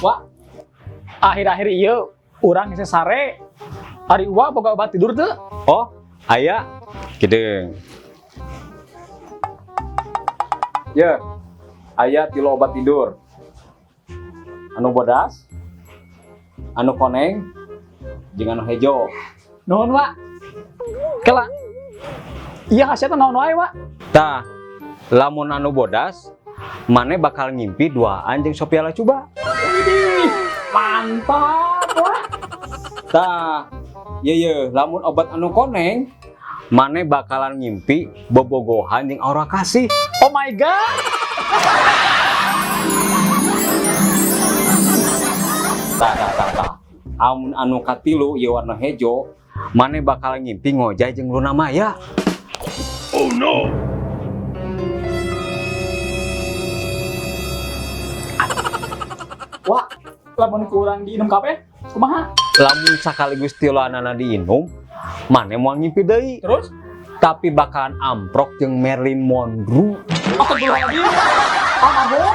Wah, akhir-akhir ieu urang hese sare. Ari Uwa boga obat tidur teu? Oh, aya. Kideung. Ya, aya tilu obat tidur. Anu bodas, anu koneng, jeung anu hejo. Nuhun, Wak. Kela. Iya khasiatna naon wae, Wak? Tah, lamun anu bodas, maneh bakal ngimpi duaan jeung Sophia Latjuba. Widih, mantap, Wak. Tah, ye ye, lamun obat anu koneng, maneh bakalan ngimpi bobogohan jeung Aura Kasih. Oh my God. Tah, tah, tah, tah. Amun anu katilu ieu warna hejo, maneh bakal ngimpi ngojay jeung Luna Maya. Oh no! Wak, lamun kurang diinum kabeh, kumaha? Lamun sakaligus tiluanana diinum, maneh moal ngimpi deui. Terus? Tapi bakalan amprok jeung Marilyn Monroe. Astagfirullahaladzim. Ah, mabuk.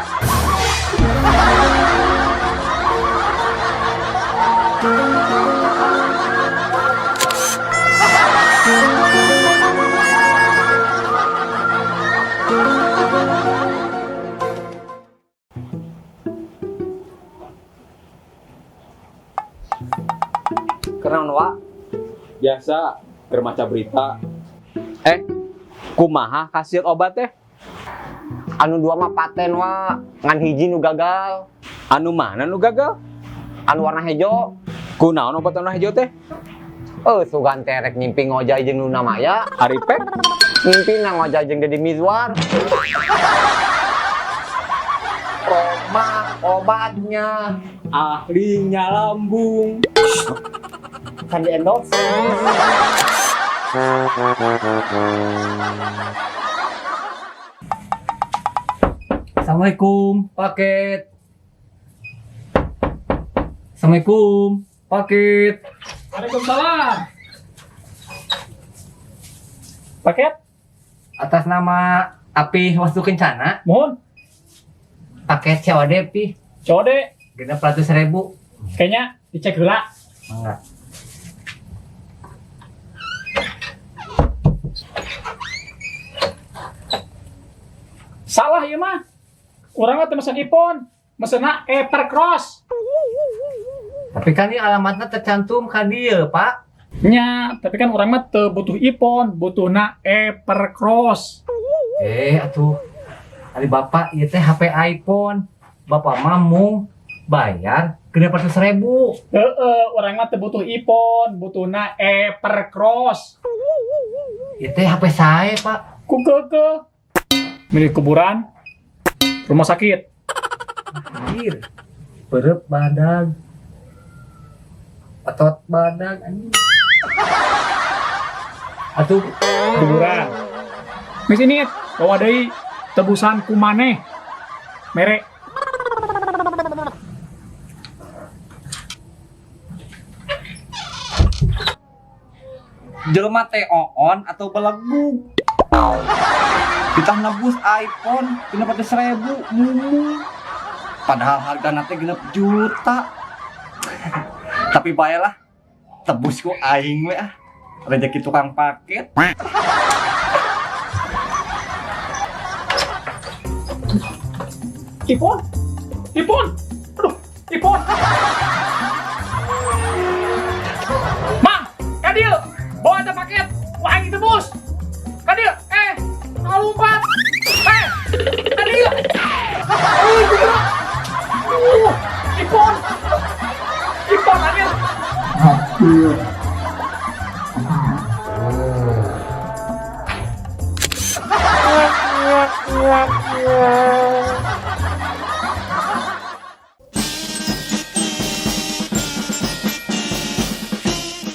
Keren, Wak. Biasa keur maca berita. Kumaha khasiat obat teh? Anu dua mah paten, Wa, ngan hiji nu gagal. Anu mana nu gagal? Anu warna hejo. Kunaon obat anu hejo teh? Sugan teh rek ngimpi ngojay jeung Luna Maya. Ari pek? Ngimpi na ngojay jeung Deddy Mizwar. Roma obatnya. Ahlinya lambung. Kan di endorse. Assalamualaikum, paket. Assalamualaikum, paket. Waalaikumsalam. Paket? Atas nama Api Wastu Kencana. Mohon. Paket COD, Pi. COD. 600.000. Kayaknya dicek heula. Enggak. Salah ieu mah. Urang mah teu mesen iPhone, mesenna Evercross. Tapi kan ini alamatnya tercantum ka dieu, Pak. Nya, tapi kan urang mah teu butuh iPhone, butuhna Evercross. Atuh. Ari Bapak ieu teh HP iPhone. Bapak mah mung bayar 600.000. Heeh, urang mah teu butuh iPhone, butuhna Evercross. Ieu teh HP saya, Pak. Ku keukeuh. Milik kuburan, rumah sakit. Anjir. Perep badag. Otot badag anjing. Atuh Kuburan. Geus ini bawa deui tebusan ku maneh. Mere. Jelema teh oon atau belegug. Kita nebus iPhone 600.000 mumu. Padahal harga teh 6 juta. Tapi baiklah, tebus ku aing we ah. Rezeki tukang paket. iPhone. iPhone. Aduh, iPhone. Mang, kadil, bawa ada paket. Wah, aing ditebus. Kadil, lompat. Kadil. Gila. iPhone. iPhone anjir.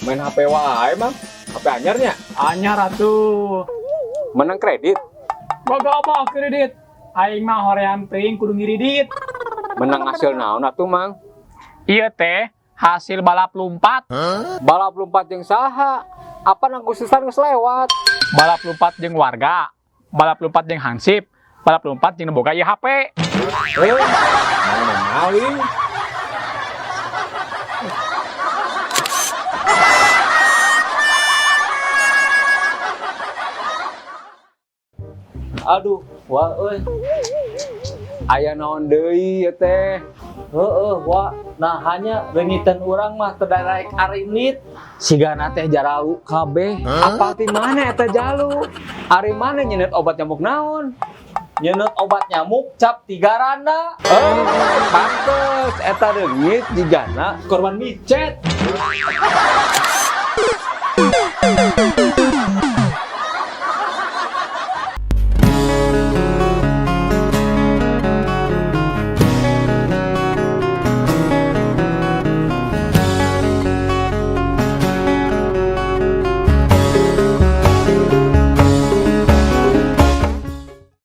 Main HP wae, Mang. HP anyarnya. Anyar atuh. Menang kredit. Boga apa kredit? Aing mah hoream teuing kudu ngiridit. Menang hasil naon atuh, Mang? Ieu teh hasil balap lompat. Huh? Balap lompat jeung saha? Apa nang khususan geus lewat? Balap lompat jeung warga, balap lompat jeung hansip, Balap lompat jeung nu boga ieu HP. Eh, mana mau maling? Aduh, wah euy. Aya naon deui ieu teh? Heeh, wah. Nah, hanya leungitan urang mah teu daraek arinit. Sigana teh jaralu kabeh. Apal ti mana eta jalu? Ari mana nyenet obat nyamuk naon? Nyeuneu obat nyamuk cap tiga randa. Eh, pantes eta reungit jigana korban micet.